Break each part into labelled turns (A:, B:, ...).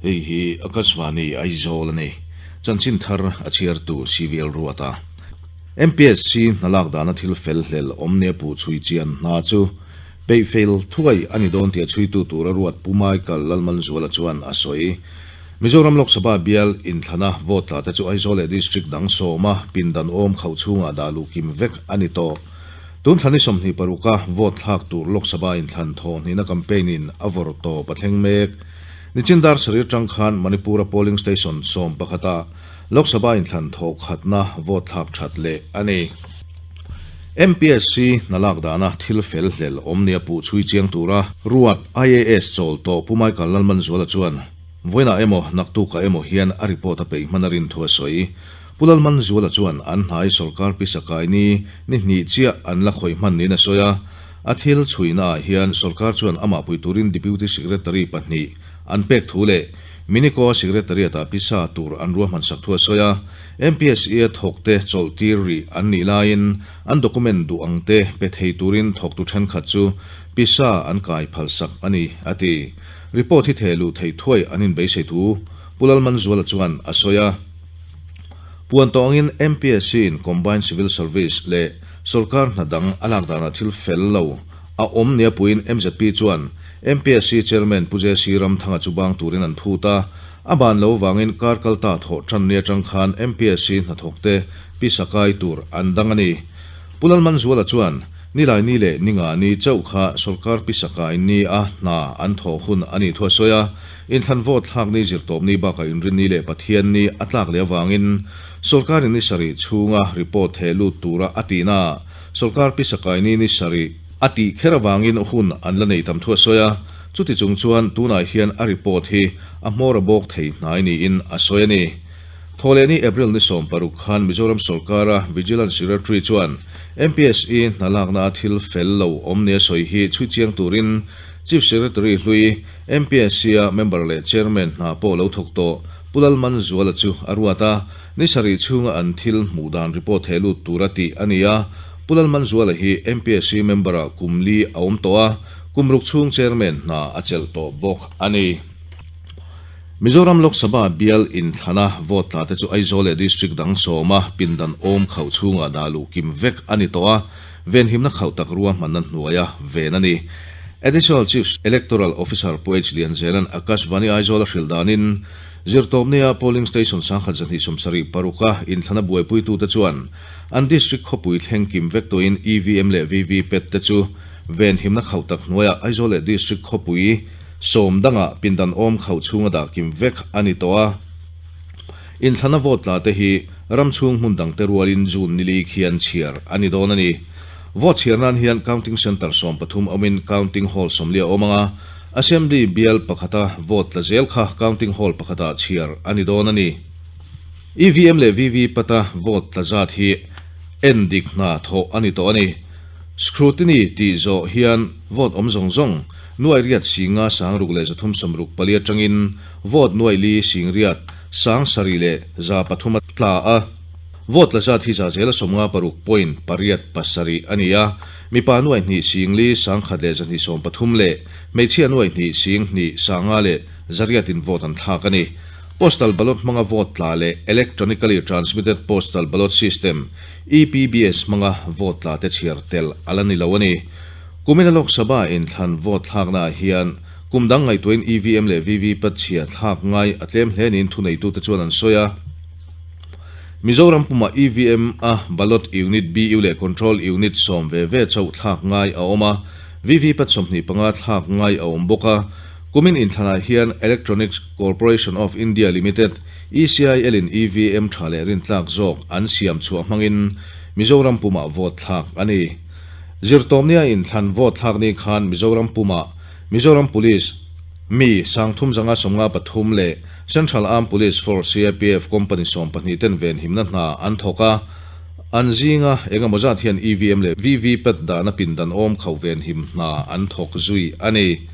A: Hei hi Akashvani Aizawl a ni. Chanchin thar a chhiartu CVL Ruata. MPSC hna lak dana thil fel hlel awm nia puh chhui chian hna chu peih fel thuai a ni dawn tih a chhuitu tura ruat Pu Michael Lalmanzuala chuan a sawi. Mizoram Lok Sabha bial inthlana vote tla te chu Aizawl leh District dang sawma pindan awm khauh chhungah dah luh kim vek a ni tawh. Tun thla ni 26 a vote thlak tur Lok Sabha inthlan thawhhnihna campaign in a vawrh tawp a thleng mek. Nichin dar sarih atang khan Manipur-a polling station 11 ah Lok Sabha inthlan thawh khatna vote thlak that leh a ni. MPSC hna lak dana thil fel hlel awm nia puh chhui chiang tura ruat IAS chawl tawh Pu Michael Lalmanzuala chuan vawiinah emaw naktukah emaw hian a report a peih hman a rin thu a sawi. Pu Lalmanzuala chuan an hnai sorkar pisa kai ni ni hnih chiah an la khawih hman niin a sawi a. A thil chhuihnaah hian sorkar chuan amah pui turin Deputy Secretary pahnih an pek thu leh Minico Secretariat-ah pisa tur an ruahman sak thu a sawi a. MPSE-a thawkte chawlh tir rih an nih laiin an document duh ang te pe thei turin thawktu thenkhat chu pisa an kai phal sak a ni, a ti. Report hi theh luh theih thuai an inbeisei thu Pu Lalmanzuala chuan a sawi a. Puan tawh angin MPSC-in Combined Civil Service leh sorkar hna dang a lak danah thil fel lo a awm nia puiin mzp chuan MPSC Chairman Pu JC Ramthanga chu bang turin an phut a. A ban lo vangin kar kalta thawh tan ni atang khan MPSC hnathawkte pisa kai tur an dang a ni. Pu Lalmanzuala chuan Nilai ni leh ninga ni chauh kha sorkar pisa kai ni a hna an thawh hun a nih thu a sawi a. Inthlan vote thlak ni zirtawp ni bakah inrin ni leh Pathian ni a tlak leh avangin sorkarin ni sarih chhunga report theh lut tura a tihna ah sorkar pisa kai ni ni sarih a tih kher avangin hun an la nei tam thu a sawi a, chuti chung chuan tunah hian a report hi a hmawr a bawk thei hnai niin a sawi a ni. Thawhlehni April ni 16 khan Mizoram sorkara Vigilance Secretary chuan MPSE hna lakna a thil fel lo awm nia sawi hi chhui chiang turin Chief Secretary hlui MPSC-a member leh Chairman hna pawh lo thawk tawh Pu Lalmanzuala chu a ruat a, ni sarih chhunga an thil hmuh dan report theh lut tura tih a ni a. Pu Lalmanzuala hi MPSC member-ah kum li a awm tawh a, kum ruk chhung Chairman hna a chelh tawh bawk a ni. Mizoram Lok Sabha bial inthlana vote tla te chu Aizawl leh District dang sawma pindan awm khauh chhungah dah luh kim vek a ni tawh a, Venhimna khauh tak ruahmanna hnuaia ven a ni. Additional Chief Electoral Officer Pu H. Lianzela'n Akashvani Aizawl a hrilh danin, Zirtawpnia Polling Station 1276 a inthlana buaipuitute chuan an District khawpui thleng kim vek tawhin EVM leh VVPAT te chu venhimna khauh tak hnuaiah Aizawl leh District khawpui sawm dangah pindan awm khauh chhunga dah kim vek a ni tawh a. Inthlana vote tla te hi ram chhung hmun dang te rualin June ni li khian chhiar a ni dawn a ni. Vote chhiar nan hian Counting Centre 13 awmin Counting Hall 40 a awm ang a, Assembly bial pakhata vote tla zel kha Counting Hall pakhatah chhiar a ni dawn a ni. EVM leh VVPAT-a vote tla zat hi en dik hna thawh a ni tawh a ni. Scrutiny tih zawh hian vote awm zawng zawng nuai riat singa sangruk leh 364 atangin Vote nuai li singriat 7303 a tla a, vote tla zat hi za zela 56.87 a ni a, mipa nuai hnih singli sangkhat leh 230 leh hmeichhia nuai hnih sing hnih sanga leh zariatin vote an thlak a ni. Postal ballot hmanga vote tla leh Electronically Transmitted Postal Ballot System, EPBS, hmanga vote tla te chhiar tel a la ni lo a ni. Kumina Lok Sabha inthlan vote thlaknaah hian Kum dang ngaihtuahin EVM leh VVPAT chhia thlak ngai a tlem hle niin thuneitute chuan an sawi a. Mizoram pumah EVM a ballot unit BU leh control unit sawm ve ve chauh thlak ngai a awm a, VVPAT 25 thlak ngai a awm bawk a. Kumin inthlanah hian Electronics Corporation of India Limited, ECIL, in EVM tha leh rintlak zawk an siam chhuah hmangin Mizoram pumah vote thlak a ni. Zirtawmnia inthlan vote thlak ni khan Mizoram pumah Mizoram Police mi 353 leh Central Armed Police Force, CAPF, Company 12 ten venhimna hna an thawk a, an zinga eng emaw zat hian EVM leh VVPAT dahna pindan awm khauh venhim hna an thawk zui a ni.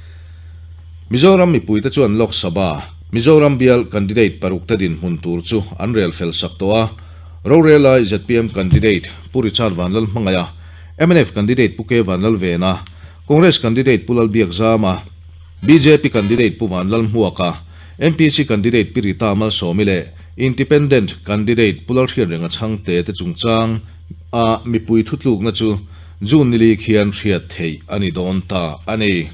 A: Mizoram mipuite chuan Lok Sabha, Mizoram bial candidate paruk te dinhmun tur chu an rel fel sak tawh a, rorelai zpm candidate Pu Richard Vanlalhmangaia, mnf candidate Pu K Vanlalvena, Congress candidate Pu Lalbiakzama, bjp candidate Pu Vanlalhmuaka, MPC candidate Pi Rita Malsawmi leh Independent candidate Pu Lalhriatrenga Chhangte te chungchang a mipui thutlukna chu June nili khian hriat theih a ni dawn ta a ni.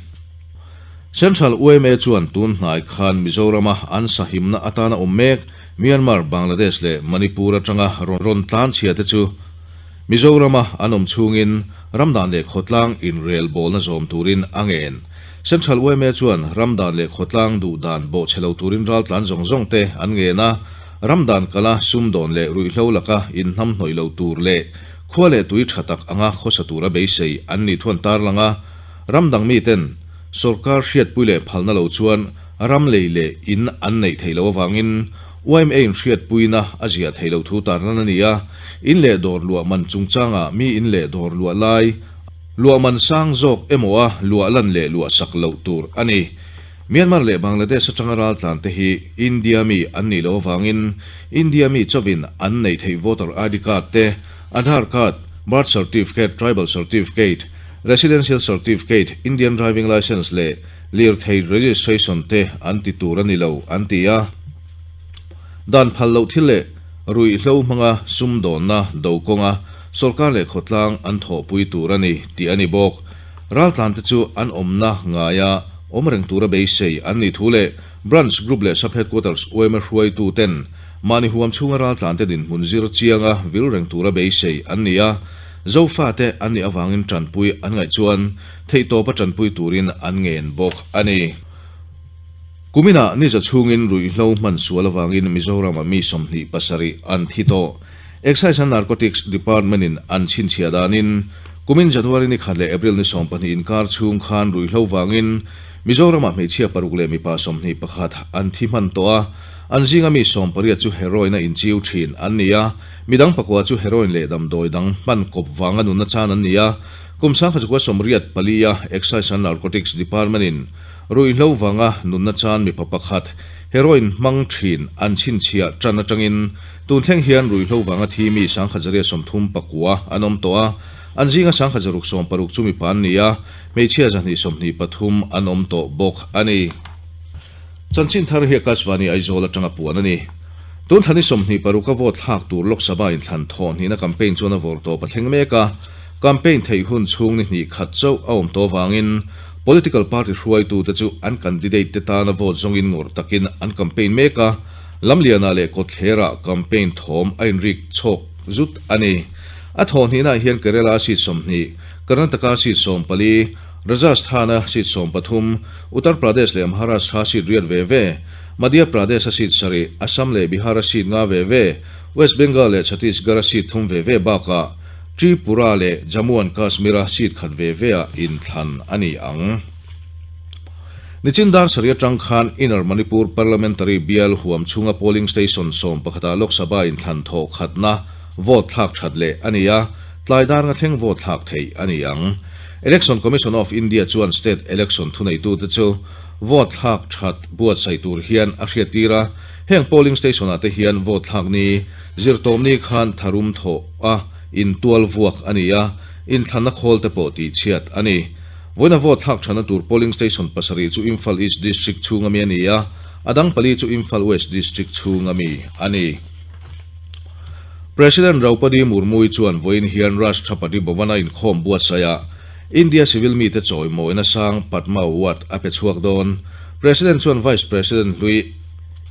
A: Central yma chuan tun hnai khan Mizorama an sahimna atana awm mek Myanmar, Bangladesh leh Manipur atanga rawn tlanchhia te chu Mizorama an awm chhungin ramdan leh khawtlang inrelbawlna zawm turin a ngen. Central yma chuan ramdan leh khawtlang duhdan bawhchhe lo turin raltlan zawng zawng te an ngen a, ramdan kala sumdawn leh ruihhlo laka inhnamhnawih lo tur leh khua leh tui tha tak anga khawsa tura beisei an nih thuan tarlang a, ramdang miten sawrkar hriatpui leh phalna lo chuan ram lei leh in an neih theih loh avangin yma in hriatpuina a ziah theih loh thu tarlan a ni a, in leh dawr luah man chungchangah mi in leh dawr luah lai luah man sang zawk emaw a luah lan leh luah sak loh tur a ni. Myanmar leh Bangladesh atanga raltlan te hi India mi an nih loh avangin India mi chauhin an neih theih voter ID card te, Aadhaar card, birth certificate, tribal certificate, residential certificate, Indian driving licence leh lirthei registration te an ti tur a ni lo an ti a. Dan phal loh thil leh ruihhlo hmanga sumdawnna do kawnga sawrkar leh khawtlang an thawhpui tur a ni tih a ni bawk. Raltlante chu an awmna ngaia awm reng tura beisei an nih thu leh Branch Group leh Sub Headquarters yma hruaitu ten mahni huam chhunga raltlante dinhmun zir chianga vil reng tura beisei an ni a, Zofate an nih avangin tanpui an ngaih chuan theihtawpa tanpui turin an ngen bawk a ni. Kuminah niza chhungin ruihhlo hman sual avangin Mizoram-a mi 27 an thi tawh. Excise and Narcotics Department-in an chhinchhiah danin, kumin January ni khat leh April ni 12 inkar chhung khan ruihhlo vangin Mizoram-ah hmeichhia paruk leh mipa 21 an thi hman tawh a, an zinga mi 18 chu heroin-a inchiu thin an ni a, midang pakua chu heroin leh damdawi dang hman kawp vanga nunna chan an ni a, kum 1984-a Excise and Narcotics Department-in Ruihhlo vanga nunna chan mipa pakhat heroin hmang thin an chhinchhiah tan atangin tun thleng hian ruihhlo vanga thi mi 1139 an awm tawh a, an zinga 1660 chu mipa an ni a, hmeichhia 223 an awm tawh bawk a ni. Chanchin thar hi Akashvani Aizawl atanga puan a ni. Tun thla ni 26 a vote thlak tur Lok Sabha inthlan thawh hnihna campaign chuan a vawr tawp a thleng mek a, campaign theih hun chhung ni hnih khat chauh a awm tawh avangin Political party hruaitute chu an candidate te tana vote zawngin ngawrh takin an campaign mek a, Lamlianah leh Kawtthlerah campaign thawm a inrik chhawk zut a ni. A thawh hnihnaah hian Kerala seat 20, Karnataka seat 14, Rajasthan-a seat 13, Uttar Pradesh leh Maharashtra seat riat ve ve, Madhya Pradesh-a seat sarih, Assam leh Bihar-a seat nga ve ve, West Bengal leh Chhattisgarh-a seat thum ve ve bakah Tripura leh Jammu and Kashmir-a seat khat ve ve-ah inthlan a ni ang. Nichin dar sarih atang khan Inner Manipur Parliamentary bial huam chhunga polling station sawm pakhatah Lok Sabha inthlan thawh khatna vote thlak that leh a ni a, tlai dar nga thleng vote thlak theih a ni ang. Election Commission of India chuan state election thuneitute chu vote thlak that buatsaih tur hian a hriattir a, heng polling station-ah te hian vote thlak ni Zirtawmni khan tharum thawh a intual vuak a ni a, inthlanna khawl te pawh tihchhiat a ni. Vawiina vote thlak thana tur polling station pasarih chu Imphal East District chhunga mi a ni a, a dang pali chu Imphal West District chhunga mi a ni. President Draupadi Murmu-i chuan vawiin hian Rashtrapati Bhavan-a inkhawm buatsaihah India civil mite chawimawina sang Padma Award a pe chhuak dawn. President chuan Vice President hlui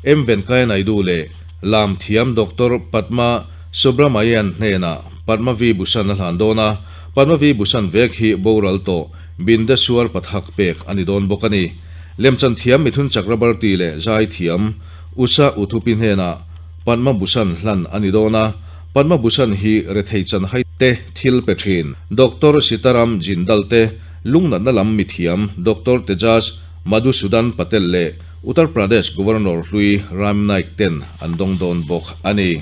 A: M Venkaiah Naidu leh Lam thiam Doctor Padma Subramayan hnenah Padma Vibhushan a hlan dawn a, Padma Vibhushan vek hi boral tawh Bindeshwar Pathak pek a ni dawn bawk a ni. Lemchan thiam Mithun Chakrabarti leh zai thiam Usha Uthupi hnenah Padma Bhushan hlan a ni dawn a, Padma Bhushan hi rethei chanhai te thil pe thin Doctor Sitaram Jindal te, lungnatna lam mithiam Doctor Tejas Madhusudan Patel leh Uttar Pradesh Governor hlui Ram Naik ten an dawng dawn bawk a ni.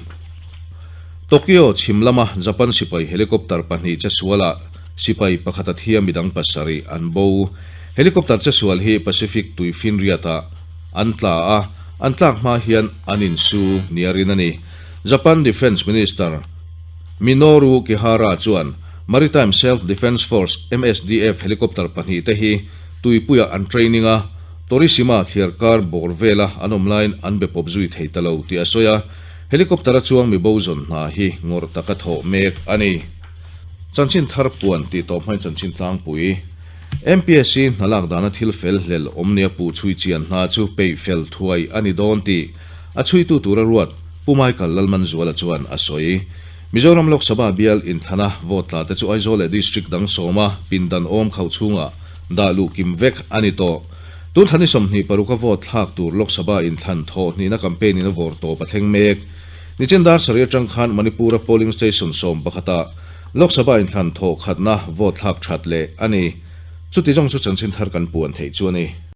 A: Tokyo chhim lama Japan sipai helicopter pahnih che sualah sipai pakhat a thia midang pasarih an bo. Helicopter che sual hi Pacific tuifinriatah an tla a, an tlak hma hian an insu nia rin a ni. Japan Defence Minister Minoru Kihara chuan Maritime Self Defence Force, MSDF, helicopter pahnih te hi tuipuiah an training a. Torishima thliarkar bawr vela an awm laiin an be pawp zui thei ta lo tih a sawi a, helicopter-a chuang mi bo zawn hna hi ngawrh taka thawh mek a ni. Chanchin thar puan tih tawp hmain chanchin tlangpui. MPSC hna lak dana thil fel hlel awm nia puh chhui chian hna chu peih fel thuai a ni dawn tih a chhuitu tura ruat Pu Michael Lalmanzuala chuan a sawi. Mizoram Lok Sabha bial inthlana vote tla te chu Aizawl leh District dang sawma pindan awm khauh chhungah dah luh kim vek a ni tawh. Tun thla ni 26 a vote thlak tur Lok Sabha inthlan thawh hnihna campaign in a vawr tawp a thleng mek. Nichin dar sarih atang khan Manipur a polling station 11 ah Lok Sabha inthlan thawh khatna vote thlak that leh a ni. Chuti zawng chu chanchin thar kan puan theih chu a ni.